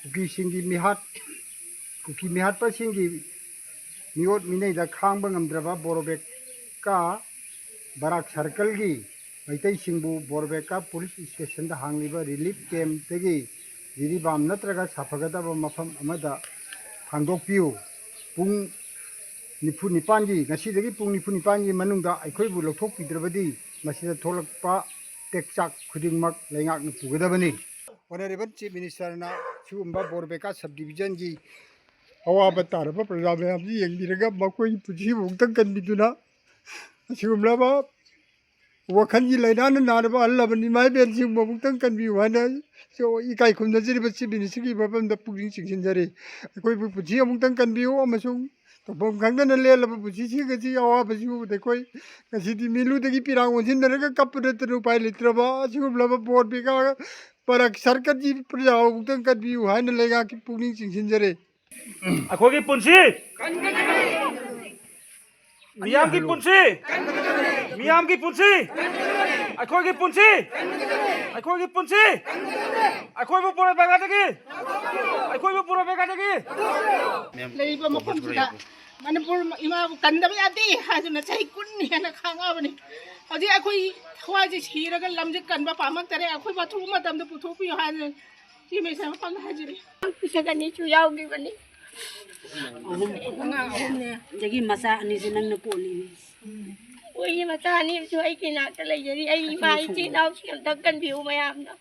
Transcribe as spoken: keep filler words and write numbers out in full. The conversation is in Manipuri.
ꯀꯨꯀꯤꯁꯤꯡꯒꯤ ꯃꯤꯍꯥꯠ, ꯀꯨꯀꯤ ꯃꯤꯍꯥꯠꯄꯁꯤꯡꯒꯤ ꯃꯤꯑꯣꯠ ꯃꯤꯅꯩꯗ ꯈꯥꯡꯕ ꯉꯝꯗ꯭ꯔꯕ ꯕꯣꯔꯣꯕꯦꯀꯥ ꯕꯔꯥꯛ ꯁꯔꯀꯜꯒꯤ ꯃꯩꯇꯩꯁꯤꯡꯕꯨ ꯕꯣꯔꯣꯕꯦꯀꯥ ꯄꯨꯂꯤꯁ ꯁ꯭ꯇꯦꯁꯟꯗ ꯍꯥꯡꯂꯤꯕ ꯔꯤꯂꯤꯐ ꯀꯦꯝꯞꯇꯒꯤ ꯖꯤꯔꯤꯕꯥꯝ ꯅꯠꯇ꯭ꯔꯒ ꯁꯥꯐꯒꯗꯕ ꯃꯐꯝ ꯑꯃꯗ ꯊꯥꯡꯗꯣꯛꯄꯤꯌꯨ꯫ ꯄꯨꯡ ꯅꯤꯐꯨ ꯅꯤꯄꯥꯟꯒꯤ, ꯉꯁꯤꯗꯒꯤ ꯄꯨꯡ ꯅꯤꯐꯨ ꯅꯤꯄꯥꯟꯒꯤ ꯃꯅꯨꯡꯗ ꯑꯩꯈꯣꯏꯕꯨ ꯂꯧꯊꯣꯛꯄꯤꯗ꯭ꯔꯕꯗꯤ ꯃꯁꯤꯗ ꯊꯣꯛꯂꯛꯄ ꯇꯦꯛꯆꯥꯛ ꯈꯨꯗꯤꯡꯃꯛ ꯂꯩꯉꯥꯛꯅ ꯄꯨꯒꯗꯕꯅꯤ꯫ Honourable Chief Ministerꯅ ꯁꯤꯒꯨꯝꯕ ꯕꯣꯔꯣꯕꯦꯀꯥ ꯁꯕ ꯗꯤꯕꯤꯖꯟꯒꯤ ꯑꯋꯥꯕ ꯇꯥꯔꯕ ꯄ꯭ꯔꯖꯥ ꯃꯌꯥꯝꯁꯤ ꯌꯦꯡꯕꯤꯔꯒ ꯃꯈꯣꯏꯒꯤ ꯄꯨꯟꯁꯤꯕꯨ ꯑꯃꯨꯛꯇꯪ ꯀꯟꯕꯤꯗꯨꯅ ꯑꯁꯤꯒꯨꯝꯂꯕ ꯋꯥꯈꯜꯒꯤ ꯂꯥꯏꯅꯥꯅ ꯅꯥꯔꯕ ꯑꯍꯜ ꯂꯃꯟ ꯏꯃꯥ ꯏꯕꯦꯟꯁꯤꯡꯕꯨ ꯑꯃꯨꯛꯇꯪ ꯀꯟꯕꯤꯌꯨ ꯍꯥꯏꯅ ꯏꯀꯥꯏ ꯈꯨꯝꯅꯖꯔꯤꯕ Chief Minister ꯒꯤ ꯃꯐꯝꯗ ꯄꯨꯛꯅꯤꯡ ꯆꯤꯡꯁꯤꯟꯖꯔꯤ꯫ ꯑꯩꯈꯣꯏꯕꯨ ꯄꯨꯟꯁꯤ ꯑꯃꯨꯛꯇꯪ ꯀꯟꯕꯤꯌꯨ ꯑꯃꯁꯨꯡ ꯇꯧꯐꯝ ꯈꯪꯗꯅ ꯂꯦꯜꯂꯕ ꯄꯨꯟꯁꯤꯁꯤꯡ ꯑꯁꯤ ꯑꯋꯥꯕꯁꯤꯕꯨ ꯑꯩꯈꯣꯏ ꯉꯁꯤꯗꯤ ꯃꯤꯠꯂꯨꯗꯒꯤ ꯄꯤꯔꯥꯡ ꯑꯣꯟꯁꯤꯟꯅꯔꯒ ꯀꯞꯄ ꯅꯠꯇꯅ ꯎꯄꯥꯏ ꯂꯩꯇ꯭ꯔꯕ ꯑꯁꯤꯒꯨꯝꯂꯕ ꯕꯣꯔꯣꯕꯦꯀꯥ ꯕꯔꯥꯛ ꯁꯔꯀꯜꯒꯤ ꯄ꯭ꯔꯖꯥ ꯑꯃꯨꯛꯇꯪ ꯀꯟꯕꯤꯌꯨ ꯍꯥꯏꯅ ꯂꯩꯉꯥꯛꯀꯤ ꯄꯨꯛꯅꯤꯡ ꯆꯤꯡꯁꯤꯟꯖꯔꯤ꯫ ꯑꯩꯈꯣꯏꯒꯤ ꯄꯨꯟꯁꯤ, ꯃꯤꯌꯥꯝꯒꯤ ꯄꯨꯟꯁꯤ, ꯃꯤꯌꯥꯝꯒꯤ ꯄꯨꯟꯁꯤ, ꯑꯩꯈꯣꯏꯒꯤ ꯄꯨꯟꯁꯤ, ꯑꯩꯈꯣꯏꯒꯤ ꯄꯨꯟꯁꯤ, ꯑꯩꯈꯣꯏꯕꯨ ꯕꯣꯔꯣꯕꯦꯀꯥꯗꯒꯤ, ꯑꯩꯈꯣꯏꯕꯨ ꯕꯣꯔꯣꯕꯦꯀꯥꯗꯒꯤ꯫ ꯂꯩꯔꯤꯕ ꯃꯐꯝꯁꯤꯗ ꯃꯅꯤꯄꯨꯔ ꯏꯃꯥꯕꯨ ꯀꯟꯗꯕ ꯌꯥꯗꯦ ꯍꯥꯏꯗꯨꯅ ꯆꯍꯤ ꯀꯨꯟ ꯍꯦꯟꯅ ꯈꯥꯡꯉꯛꯑꯕꯅꯤ꯫ ꯍꯧꯖꯤꯛ ꯑꯩꯈꯣꯏ ꯊꯋꯥꯏꯁꯦ ꯁꯤꯔꯒ ꯂꯝꯁꯦ ꯀꯟꯕ ꯄꯥꯝꯃꯛꯇꯔꯦ꯫ ꯑꯩꯈꯣꯏꯕꯨ ꯑꯊꯨꯕ ꯃꯇꯝꯗ ꯄꯨꯊꯣꯛꯄꯤꯌꯨ ꯍꯥꯏꯗꯅ ꯆꯤꯐ ꯃꯤꯅꯤꯁꯇꯔ ꯃꯐꯝꯗ ꯍꯥꯏꯖꯔꯤ꯫ ꯄꯤꯁꯛ ꯑꯅꯤꯁꯨ ꯌꯥꯎꯈꯤꯕꯅꯤ꯫ ꯑꯍꯨꯝ꯫ ꯑꯉꯥꯡ ꯑꯍꯨꯝꯅꯦ꯫ ꯑꯗꯒꯤ ꯃꯆꯥ ꯑꯅꯤꯁꯨ ꯅꯪꯅ ꯄꯣꯛꯂꯤꯅꯤ꯫ ꯃꯣꯏꯒꯤ ꯃꯆꯥ ꯑꯅꯤꯁꯨ ꯑꯩꯒꯤ ꯅꯥꯛꯇ ꯂꯩꯖꯔꯤ꯫ ꯑꯩ ꯏꯃꯥ ꯏꯆꯤꯟ ꯏꯅꯥꯎꯁꯤꯡ ꯑꯝꯇꯪ ꯀꯟꯕꯤꯌꯨ ꯃꯌꯥꯝꯅ꯫